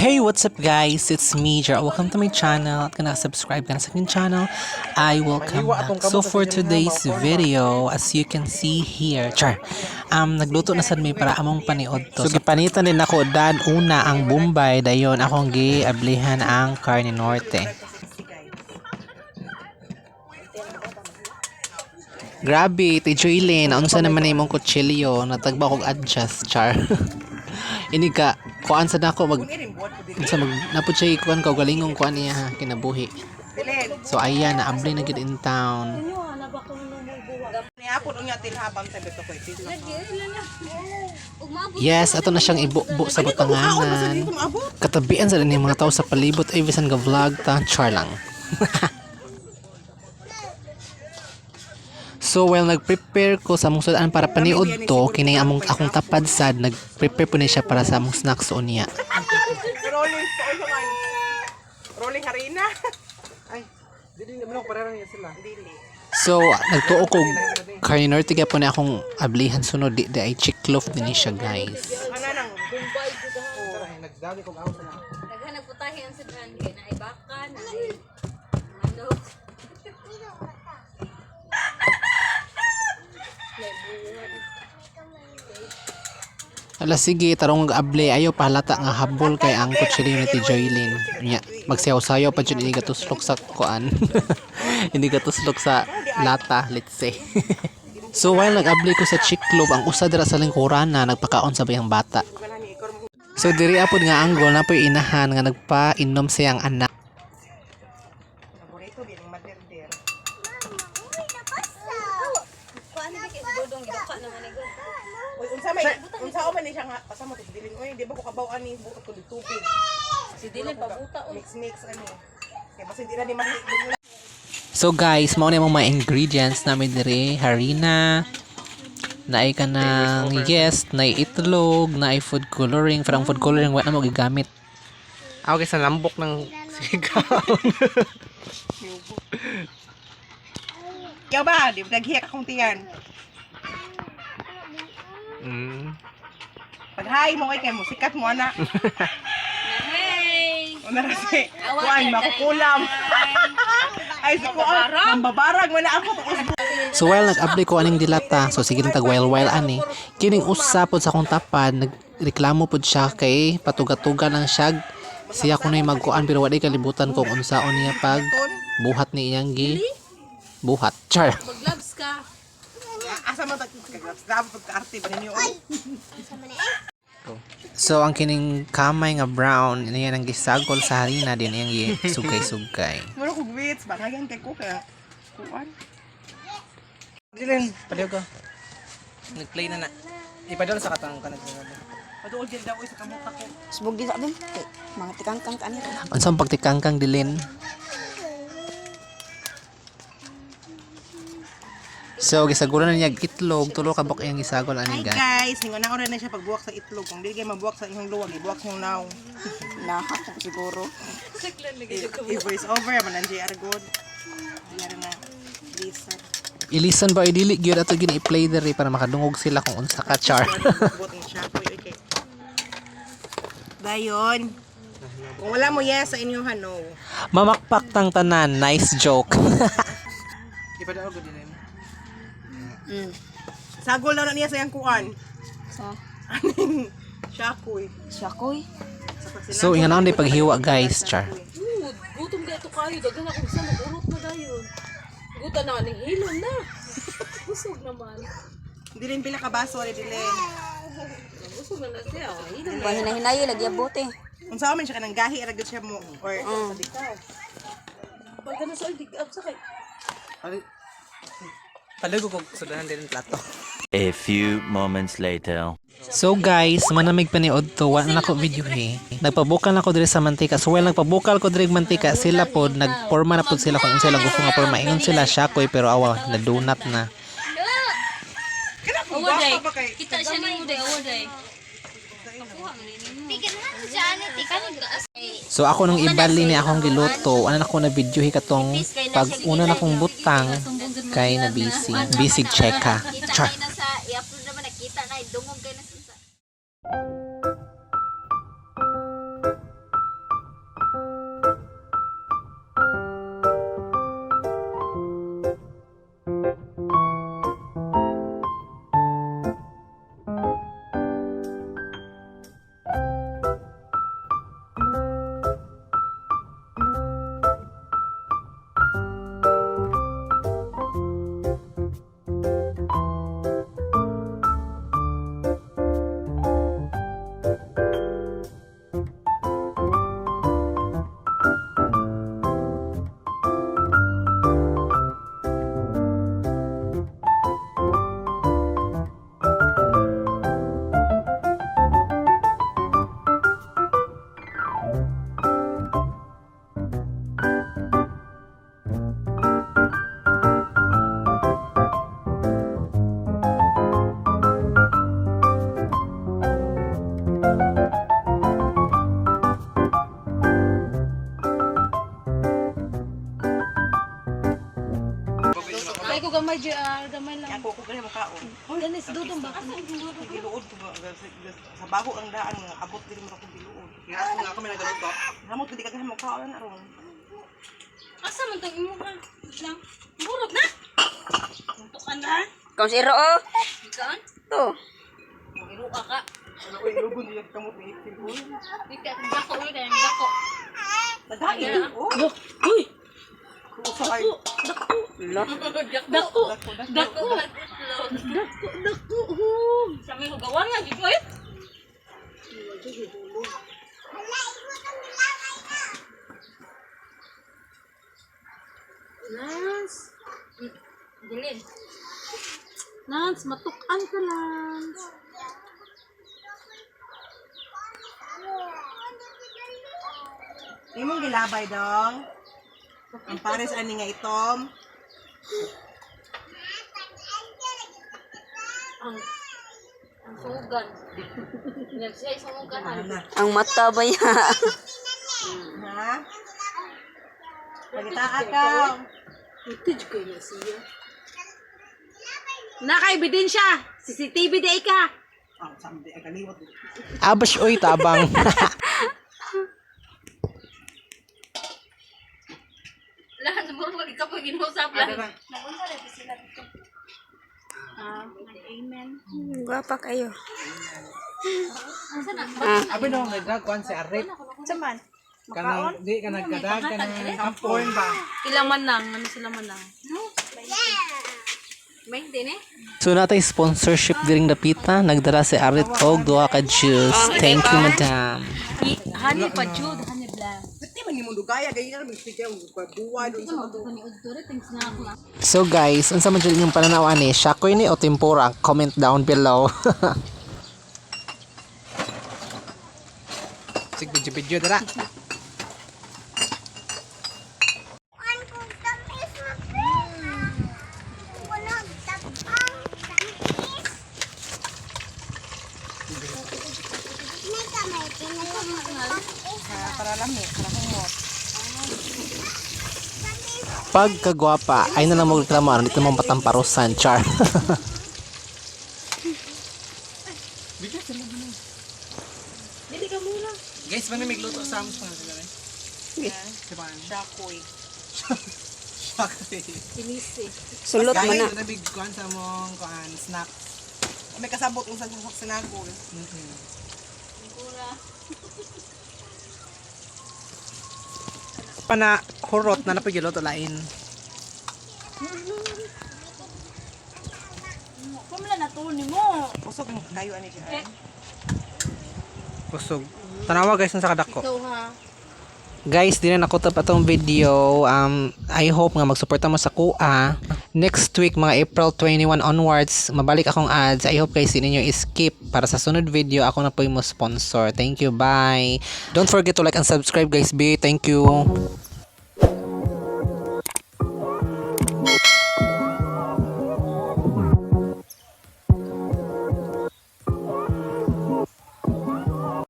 Hey, what's up, guys? It's me, Jar. Welcome to my channel. At kung nakasubscribe ka na sa aking channel, I will come back. So for today's video, as you can see here, char, nagluto na sad mi para among paniod to. So gipanitan din ako dan una ang Bombay, dayon akong giablihan ang Carne Norte. Grabe, Ti Joylene, unsa naman na imong kutsilyo, natagba kog adjust, char. Ini ka, kuan sa nako mag unsa mag napud siya kuan ka galingong kuan niya ha, kinabuhi. So ayan, naabli na gid in town. Niapon unya tilhabang sa beto ko itil. Yes, ato na siyang ibubo sa butanganan. Katabian sa din yung mga tao sa palibot ay bisan ga vlog ta, char lang. So while nag-prepare ko sa among sudan para paniod to, kini among akong tapad sad nag-prepare po ni siya para sa among snacks unya. Rolling sa ulo man. Rolling harina. Ay, dili naman ako parang niya sila. Dili. So nagtuo ko Carne Norte gyapon ni akong ablihan sunod di ay chickloaf din ni siya, guys. Ana nang Bombay jud ha. Tara, nagdami kog awas na. Daghan nagputahe ang sudan kay naay baka, naay manok. Ala sige, tarong og able ayo pahalata nga habol kay ang kutsilyo ni Ti Joylene. Nya, magsayaw-sayaw pa jud ini gatuslok sa kuan. Hindi gatuslok sa lata, let's say. So while nag-abli ko sa Chiclove, ang usa dira sa lingkuran na nagpakaon sa bayang bata. So diri apod nga anggol na po'y inahan nga nagpa-inom siyang anak. paborito din ang maderder. Kuan ni kay Dodong giduka naman ni God. Uy, unsa may unsa man ni siya nga kasama to dilin oy, di ba ko kabaw ani buot ko tubig. Si Dylan pabuta oy. Mix mix ani. Kay basta di na ni mahi. So guys, mao na imong mga ingredients namin diri, harina, naay ka ng yeast, naay itlog, naay food coloring. Pero ang food coloring wala na mo gigamit. Ako kay sa lambok ng sigaw. Ikaw ba? Di ba naghiyak akong tiyan? Pag hi mo kay mo sikat mo ana. Hey! Una ra si kuan makukulam. Ay si kuan, mambabarag man na ako tukos. So while nag-apply ko aning dilata, so sige lang tag while while ani, kining usa pod sa akong tapad, nagreklamo pod siya kay patugatugan ang siyag. Siya kuno'y magkuan pero walay kalibutan kung unsaon niya pag buhat ni iyang gi buhat. Char. Mag-gloves ka. Asa man tag kaglaps pagkaarte ba ninyo? Oy? So ang kining kamay nga brown niya ang gisagol sa harina din iyang gi sugay-sugay. Mura kog wits, bangayan kay ko kaya kuan. Dilin, paliw ko. Nag-play na na. Ipadol sa katang ka nagsunod. Paduol gyud daw oy sa kamot ako. Subog din sa atin. Kay, mga tikangkang kaani ra. Unsang pagtikangkang dilin? So gisagulan na niya itlog, tulo ka buk iyang gisagol Hi ani guys. guys, ningon na na siya pagbuwak sa itlog. Kung dili kay mabuwak sa inyong luwag, ibuwak sa inyong naong. Nahak ko siguro. I-voice over man ang JR good. JR na. Lisa. Ilisan ba idili gyud ato gini i-play diri para makadungog sila kung unsa ka char. Buot ang siya. Uy, okay. Dayon. Kung wala mo yes sa inyong hano. Mamakpak tang tanan, nice joke. Ipadol ko dilin. Sagol na na niya sa iyang kuan. Sa Aning shakoy. Shakoy. So inga na di paghiwa guys, char. Dude, gutom kay to kayo daghan akong sa urot na dayon. Guta na ning hilom na. Busog naman. Hindi rin pila ka baso ni dilin. Busog na na siya. Oh, Hilom Ba hinahinayo lagi abote. Unsa man siya kanang gahi ra gyud siya mo or Pag ganun sa dig up sa kay. Paliw ko sudahan din plato. A few moments later. So guys, manamig paniod to, wala na ko video eh. Nagpabukal na ko diri sa mantika. So while nagpabukal ko diri og mantika, sila pod nagporma na pod sila kung unsa ilang gusto nga porma. Ingon sila shakoy pero awa nadunat na. Kana kung Awa day. gwapa ba kay Kita siya nimo day, awa day. So ako nung ibali ni akong giluto, ano na ko na video katong pag una na kong butang kay na busy. Busy checka. Kita Char. kayo na sa i-upload naman nakita na dungog kayo na sa Gamay JR, gamay lang. Ako ko gani makaon. Danis dudong ba? Giluod ko ba sa bago ang daan nga abot dili mo ako giluod. Nga ako nga ako may nagaluto. Hamot gid ka mo kaon na ron. Asa man tong imo ha? Lang. Burot na. Tukan na. Kung si Ro, oh. Ikaon? To. Iruka ka. Uy, lugon diya kamot ni itim uy. Di ka dako uy kay dako. Naghain. Oh, Uy, usa kay dako. Dako. Dako. Dako, dako. Sa may hugawan nga gid ko eh. Lance. Dili. Lance, matukan ka, Lance. Imong gilabay dong. Ang pares ani nga itom. Ang sugan. Siya sugan. Ana. Ang mata ba ya? Ha? Pagita ka. Footage ko na siya. Naka-ebidensya! CCTV day ka! Ah, samdi ay kaliwat. Abash oy tabang. Lahat sa muro ka pag ginusap lang. Gwapa kayo. Abi no nagdag kuan si Arip. Saman. Kanang di ka nagkadag kanang ampon ba. Ilang man lang? Ano sila man lang? No? May hindi ne? So natay sponsorship diring dapita, nagdala si Arit og duha ka juice. Thank you, madam. Honey pa Jude, honey blah. Di man nimo dugaya gay na mig sige buwa dun sa ato. Thanks na ako. So guys, unsa man jud inyong pananaw ani? Shakoy ni o tempura? Comment down below. Sig video video dara. Para lami, para humot. Pagkagwapa, ay na lang magreklamo aron dito mong patamparosan, char. Guys, man may magluto sa amos pa sila eh. Diba? Shakoy. Shakoy. Sulot man na. Guys, na big kuan sa among kuan snacks. May kasabot unsa sa sinagol. Pana hurot na napagiluto lain. Kumla na to ni mo. Usog mo kayo ani siya. Kusog. Tanawa guys sa kadako. Ikaw ha. Guys, di na nakutap atong video. I hope nga magsuporta mo sa kuha. Next week, mga April 21 onwards, mabalik akong ads. I hope guys, hindi ninyo skip para sa sunod video, ako na po yung mo sponsor. Thank you, bye. Don't forget to like and subscribe guys, B. Thank you.